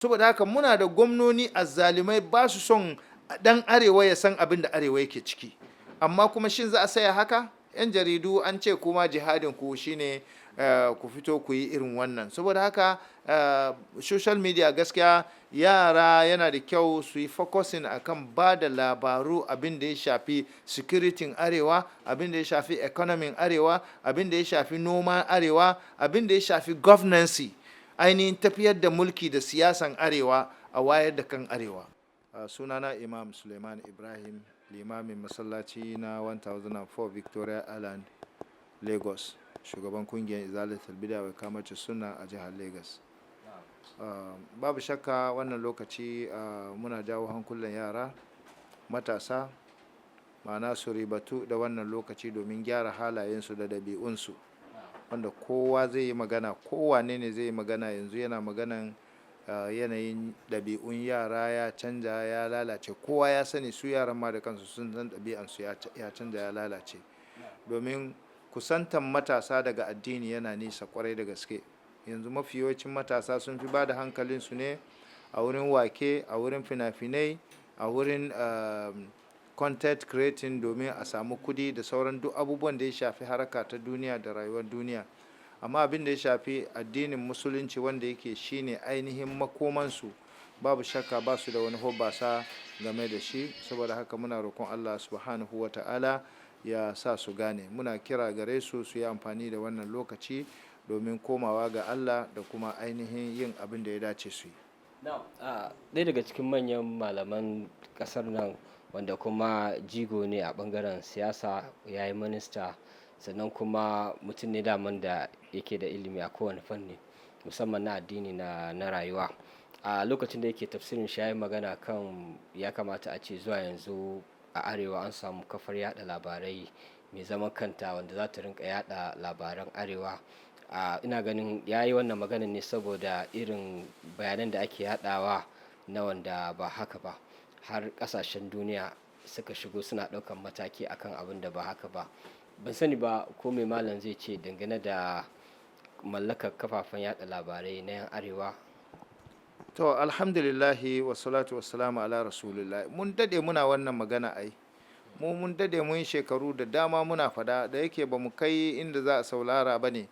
Saboda haka muna da gwamnoni azzalumai, ba su son dan Arewa ya san abin da Arewa yake ciki. Amma kuma shin za a saya haka? Yan jaridu, an ce kuma jihadin ku shine ku fito ku yi irin wannan. Saboda haka social media, gaskiya yara yana da kyau su yi focusing akan ba da labaru, abin da ya shafi security Arewa, abin da ya shafi economy Arewa, abin da ya shafi noman Arewa, abin da ya shafi governance, ainihin tafiyar da mulki da siyasan Arewa, a wayar da kan Arewa. Sunana Imam Suleiman Ibrahim, limamin masallaci na 1004 Victoria Island, Lagos, shugaban kungiyar Izalatul Bid'a wa Iqamatus Sunna a jihar Lagos. Babu shakka wannan lokaci muna jawo hankulan yara matasa, ma'ana su ribatu da wannan lokaci domin gyara halayensu da ɗabi'unsu. Wanda kowa zai yi magana, kowane ne zai yi magana yanzu yana maganan yanayin ɗabi'un yara ya canja, ya lalace. Kowa ya sani, su yaran ma da kansu sun san ɗabi'ansu ya canja, ya lalace, domin kusantan matasa daga addini yana nisa kwarai da gaske. Yanzu mafi yawancin matasa sun fi ba da hankalinsu ne a wurin wake, a wurin fina-finai, a wurin content creating domin a samu kudi da sauran duk abubuwan da ya shafi haraka ta duniya da rayuwar duniya. Amma abin da ya shafi addinin Musulunci, wanda yake shine ainihin makomansu, babu shakka ba su da wani hobbasa game da shi. Saboda haka muna roƙon Allah Subhanahu wa Ta'ala ya sa su gane. Muna kira gare su su yi amfani da wannan lokaci domin komawa ga Allah da kuma ainihin yin abin da ya dace su yi. Ɗaya daga cikin manyan malaman ƙasar nan, wanda kuma jigo ne a ɓangaren siyasa, ya yi minista, sannan kuma mutum ne daman da yake da ilimi a kowane fanni, musamman na addini na rayuwa. A lokacin da yake tafsirin shi, ya yi magana kan ya kamata a ce zuwa yanzu a Arewa an samu kafar yada labarai mai zaman kanta wanda za ta rinka yada labaran Arewa. Ina ganin ya yi wannan maganan ne saboda irin bayanan da ake yadawa na wanda ba haka ba, har kasashen duniya suka shigo suna daukan mataki akan abin da ba haka ba. Ban sani ba ko mai malam zai ce dangane da mallakar kafafen yada labarai na yan Arewa. To, alhamdulillahi, wassalatu wassalamu ala Rasulillah. Mun dade muna wannan magana ai. Mu mun dade, mun shekaru da dama muna fada, da yake ba mu kai inda za a saulara ba ne.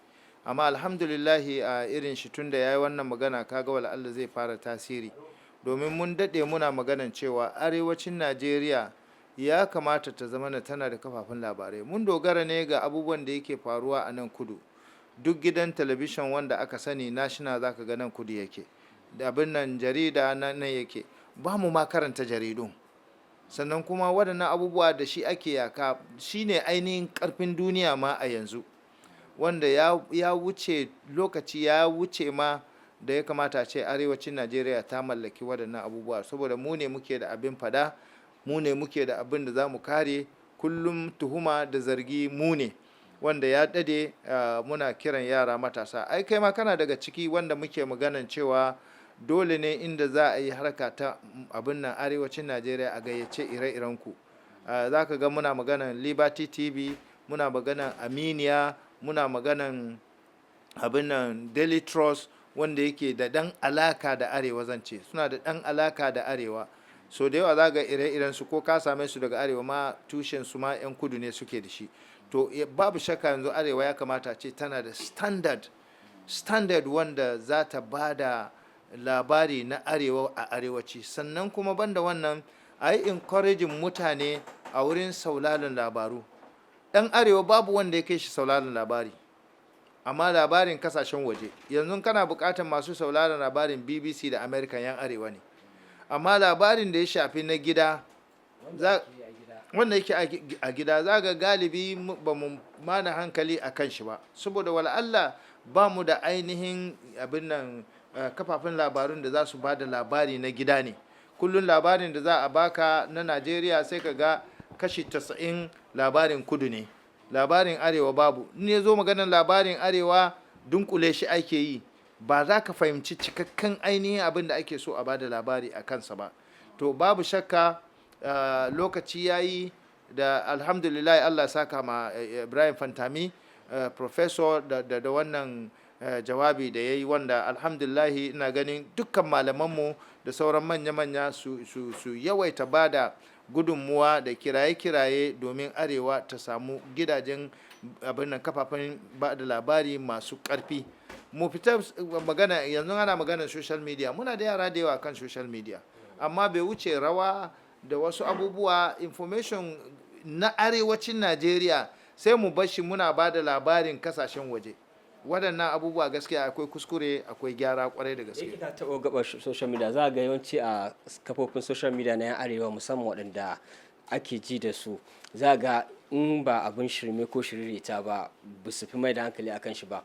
Amma alhamdulillahi, a irin shi tun da ya yi wannan magana, kaga wala Allah zai fara tasiri, domin mun dade muna maganan cewa Arewacin Najeriya ya kamata ta zama na tana da kafafen labarai. Mun dogara ne ga abubuwan da yake faruwa a nan kudu. Duk gidan talabishin wanda aka sani national, zaka ga nan kudu yake, da abin nan jarida nan yake. Ba mu ma karanta jaridun. Sannan kuma waɗannan abubuwa da shi ake yaka shine ainihin ƙarfin duniya ma a yanzu, wanda ya wuce lokaci, ya wuce ma da ya kamata ce Arewacin Najeriya ta mallaki waɗannan abubuwa, saboda mu ne muke da abin fada, mu ne muke da abin da za mu kare. Kullum tuhuma da zargi mu ne. Wanda ya dade muna kiran yara matasa. Ai kai ma kana daga ciki wanda muke maganan cewa dole ne inda za a yi harka ta abin nan Arewacin Najeriya a gayyace ire-iren ku. Za ka ga muna maganan Liberty TV, muna maganan Aminiya, muna maganan abin nan Daily Trust, wanda yake da dan alaka da Arewa, zance suna da dan alaka da Arewa. So da yawa za ga ire-iren su, ko ka same su daga Arewa ma, tushen su ma 'yan kudu ne suke da shi. To, babu shakka yanzu Arewa ya kamata ce tana da standard wanda za ta ba da labari na Arewa a arewaci. Sannan kuma banda wannan, a yi encouraging mutane a wurin sauraron labaru. Ɗan Arewa babu wanda ya kai shi sauraron labari, amma labarin kasashen waje, yanzu kana buƙatar masu sauraron labarin BBC da American, yan Arewa ne. Amma labarin da ya shafi na gida, wanda yake a gida, za ga galibi ba mu mana hankali a kan shi ba, saboda Allah ba mu da ainihin abin nan kafafen labarun da za su ba da labari na gida ne. Kullum labarin da za a baka na Najeriya, sai ka ga kashi 90 labarin kudu ne, labarin Arewa babu. In ya zo maganar labarin Arewa, dunkule shi ake yi, ba za ka fahimci cikakken ainihin abin da ake so a bada labari a kansa ba. To, babu shakka lokaci ya yi da alhamdulillah, Allah saka ma Ibrahim Fantami, professor, da wannan jawabi da ya yi, wanda alhamdulillahi ina ganin dukkan malamanmu da sauran manya-manya su yawaita ba da gudunmuwa da kiraye-kiraye domin Arewa ta samu gidajen abin nan, kafafen ba da labari masu ƙarfi. Mu fita magana, yanzu ana maganar social media, muna da yara da yawa kan social media, amma bai wuce rawa da wasu abubuwa. Information na arewacin Najeriya sai mu bashi muna ba da labarin kasashen waje. Waɗannan abubuwa gaskiya akwai kuskure, akwai gyara kwarai da gaske. Yake ka taɓa gabar social media, za a ga yawanci a kafofin social media na 'yan Arewa, musamman waɗanda ake ji da su, za ga in ba abin shirme ko shiririta ba, ba su fi mai da hankali akan shi ba.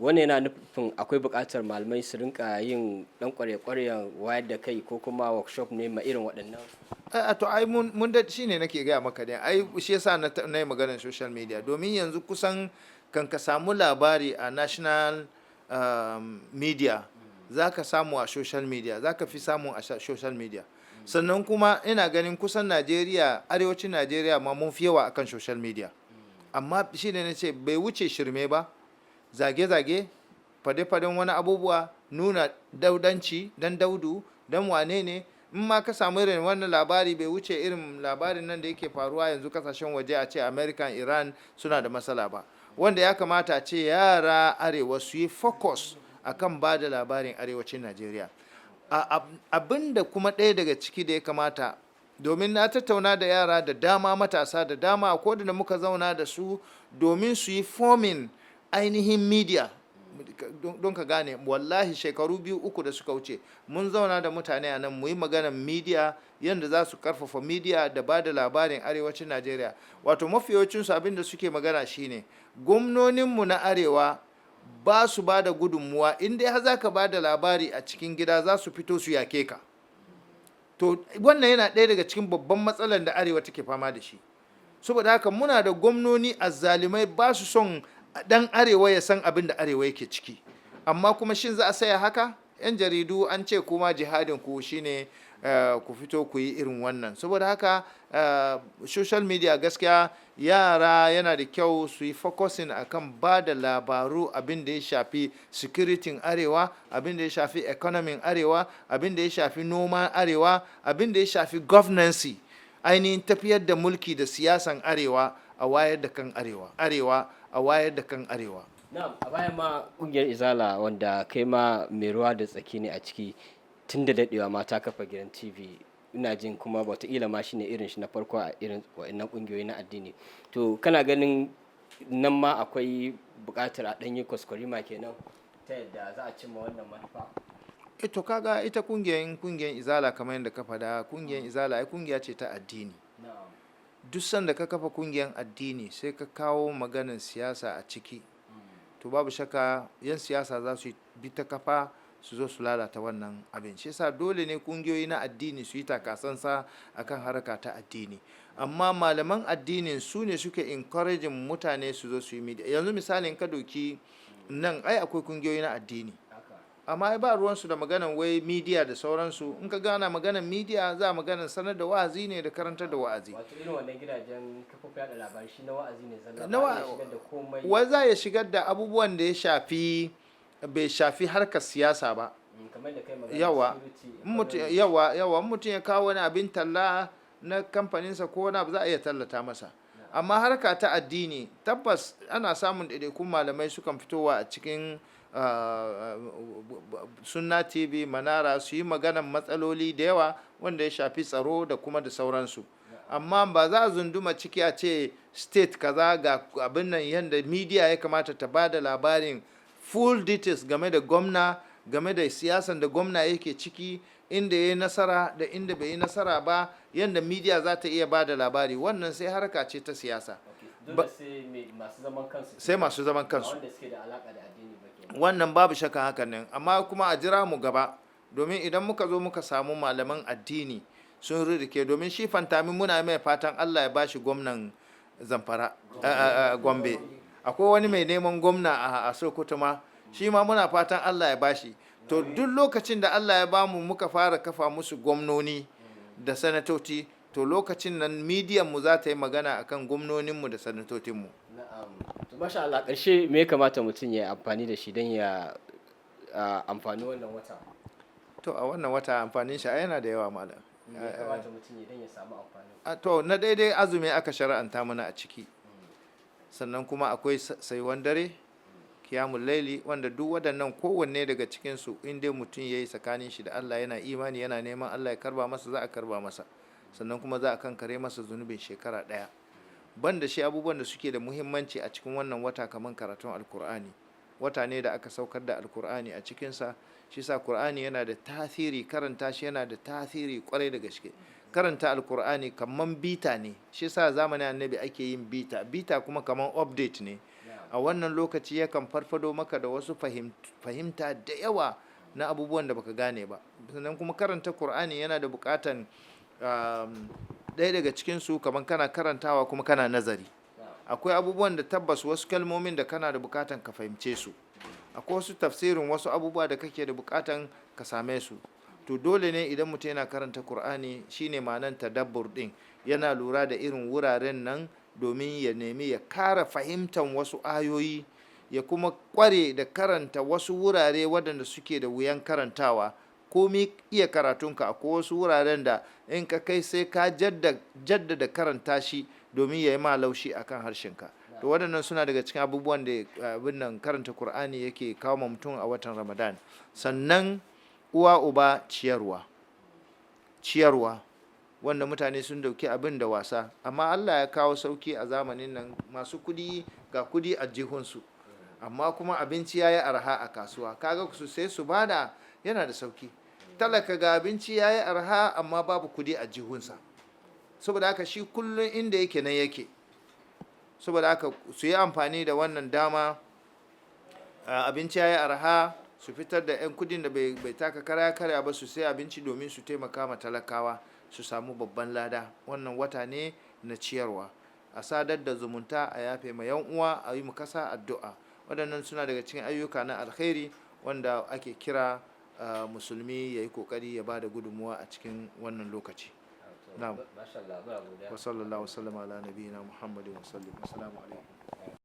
Wannan yana nufin akwai buƙatar malamai su rinka yin ɗan ƙwarya-ƙwaryan wayar da kai ko kuma workshop ne ma irin waɗannan. A to, ai mun da shine nake gaya maka ne, ai shi yasa na yi maganar social media, domin yanzu kusan kan ka samu labari a national media, za ka samu a social media, za ka fi samu a social media. Sannan kuma ina ganin kusan Najeriya, arewacin Najeriya ma mun fi yawa akan social media, amma shi ne na ce bai wuce shirme ba, zage-zage, fade-faden wani abubuwa, nuna daudanci, dan daudu, dan wane ne. In ma ka samu irin wannan labari, bai wuce irin labarin nan da yake faruwa yanzu kasashen waje, a ce American, Iran suna da matsala ba, wanda ya kamata a ce yara Arewa su yi focus akan ba da labarin arewacin Najeriya. Abin da kuma ɗaya daga ciki da ya kamata, domin na tattauna da yara da dama, matasa da dama, ko da muka zauna da su domin su yi forming ainihin media, don ka gane, wallahi shekaru 2, 3 da suka wuce mun zauna da mutane a nan mu yi maganar media, yadda za su karfafa media da ba da labarin arewacin Najeriya. Wato mafi yawancinsu abin da suke magana shine gwamnoninmu na Arewa ba su ba da gudunmuwa. In dai har za ka ba da labari a cikin gida, za su fito su yake ka. To wannan yana ɗaya daga cikin babban matsalar da Arewa take fama da shi. Saboda haka muna da gwamnoni azzalumai, ba su son dan Arewa ya san abin da Arewa yake ciki. Amma kuma shin za a saya haka? Yan jaridu, an ce kuma jihadin ku shine ku fito ku yi irin wannan. Saboda haka social media, gaskiya yara yana da kyau su yi focusing akan ba da labaru, abin da ya shafi security Arewa, abin da ya shafi economy Arewa, abin da ya shafi noma Arewa, abin da ya shafi governance, ainihin tafiyar da mulki da siyasan Arewa, a wayar da kan Arewa, Arewa, a wayar da kan Arewa. Na'am, a baya ma kungiyar Izala, wanda kai ma mai ruwa da tsaki ne a ciki tun da dadewa, ma ta kafa gidan TV, ina jin kuma wataƙila ma shine irin shi na farko a irin wa'annan kungiyoyi na addini. To kana ganin nan ma akwai buƙatar a ɗanyi kwaskwarima kenan ta yadda za a cimma wannan manufa? E, to kaga ita kungiyar Izala, kamar yadda ka faɗa, kungiyar Izala ai kungiya ce ta addini. Duk sanda ka kafa kungiyar addini sai ka kawo maganin siyasa a ciki, to babu shakka yan siyasa za su bi ta kafa su zo su lalata wannan abin. Shi yasa dole ne kungiyoyi na addini su yi takasansa akan harka ta addini, amma malaman addinin su ne suke encouraging mutane su zo su yi media. Yanzu misalin ka doki nan, ai akwai kungiyoyi na addini, amma ai ba ruwansu da maganan wai media da sauransu. In ka gana maganan media, za maganan sanar da wa'azi ne da karantar da wa'azi. Wato irin wannan gidajen kafofin yada labarai shi na wa'azi ne zalla, Na ba a iya shigar da komai. Wai za ya shigar da abubuwan da ya shafi, bai shafi harkar siyasa ba. Kamar da kai magana, Yawa. security, In mutum economy. Yawa, in mutum ya kawo wani abin talla na kamfaninsa ko wani abu, za a iya tallata masa. Amma harka ta addini, tabbas ana samun ɗaiɗaikun malamai sukan fitowa a cikin Sunna TV, Manara, su yi maganan matsaloli da yawa wanda ya shafi tsaro da kuma da sauransu, amma ba za a zunduma ciki a ce state kaza ga abin nan, yadda media ya kamata ta ba da labarin full details game da gwamna, game da siyasan da gwamna yake ciki, inda ya yi nasara da inda bai yi nasara ba, yadda media za ta iya ba da labari, wannan sai harka ce ta siyasa. Okay, dole sai masu zaman kansu. Sai masu zaman Ba kansu. wanda suke da alaka da addini ba kenan. Wannan babu shakka hakan nan, amma kuma a jira mu gaba, domin idan muka zo muka samu malaman addini sun rirrike, domin shi Fantami muna mai fatan Allah ya bashi gwamnan Zamfara, Gombe. Akwai wani mai neman gwamna a Sokoto ma, shi ma muna fatan Allah ya bashi. To duk lokacin da Allah ya bamu muka fara kafa musu gwamnoni da sanatoci, to lokacin nan midiyan mu za ta yi magana akan gwamnoninmu da sanatocinmu. Na'am. To Masha Allah, ƙarshe me ya kamata mutum ya yi amfani da shi don ya amfani wannan wata? To, a wannan wata amfanin shi ai yana da yawa, malam. Me ya kamata mutum ya don ya samu amfani? To, na daidai azumi aka shara'anta mana a ciki, sannan kuma akwai saiwan dare, kiyamun laili, wanda duk waɗannan kowanne daga cikinsu in dai mutum ya yi tsakanin shi da Allah, yana imani, yana neman Allah ya karba masa, za a karba masa. Sannan kuma za a kankare masa zunubin shekara ɗaya. Banda shi, abubuwan da suke da muhimmanci a cikin wannan wata kamar karatun Alkur'ani. Wata ne da aka saukar da Alkur'ani a cikinsa. Shi sa Kur'ani yana da tasiri, karanta shi yana da tasiri kwarai da gaske. Karanta Alkur'ani kaman bita ne. Shi sa zamanin Annabi ake yin bita. Bita kuma kaman update ne. A wannan lokaci yakan farfado maka da wasu fahimta da yawa na abubuwan da baka gane ba. Sannan kuma karanta Kur'ani yana da bukatan ɗaya daga cikinsu kaman kana karantawa kuma kana nazari. Akwai abubuwan da tabbas wasu kalmomin da kana da bukatan ka fahimce su, akwai wasu tafsirin wasu abubuwa da kake da bukatan ka same su. To, dole ne idan mutum yana karanta Kur'ani, shine ma'anan tadabbur din, yana lura da irin wuraren nan domin ya nemi ya kara fahimtan wasu ayoyi, ya kuma kware da karanta wasu wurare waɗanda suke da wuyan karantawa. Komi iya karatunka, akwai wasu wuraren da in ka kai sai ka jaddada karanta shi domin ya yi ma laushi akan harshenka. To, waɗannan suna daga cikin abubuwan da abin nan karanta Kur'ani yake kawo ma mutum a watan Ramadan. Sannan uwa uba, ciyarwa. Ciyarwa wanda mutane sun dauki abin da wasa, amma Allah ya kawo sauki a zamanin nan. Masu kudi, ga kudi a jihunsu, amma kuma abinci ya yi arha a kasuwa, kaga su sai su bada, yana da sauki. Talaka, ga abinci ya yi arha amma babu kudi a jihunsa, saboda haka shi kullum inda yake nan yake. Saboda haka su yi amfani da wannan dama, abinci ya yi arha, su fitar da 'yan kudin da bai taka kara karya ba, su sai abinci domin su taimaka ma talakawa, su samu babban lada. Wannan wata ne na ciyarwa, a sadar da zumunta, a yafe ma yan uwa, a yi mu kasa addu'a. Waɗannan suna daga cikin ayyuka na alkhairi wanda ake kira musulmi ya yi kokari ya ba da gudunmuwa a cikin wannan lokaci. Na'am. Masha Allah, muna godiya. Wa sallallahu wa sallama ala nabiyyina Muhammadin wa sallim. Assalamu alaikum.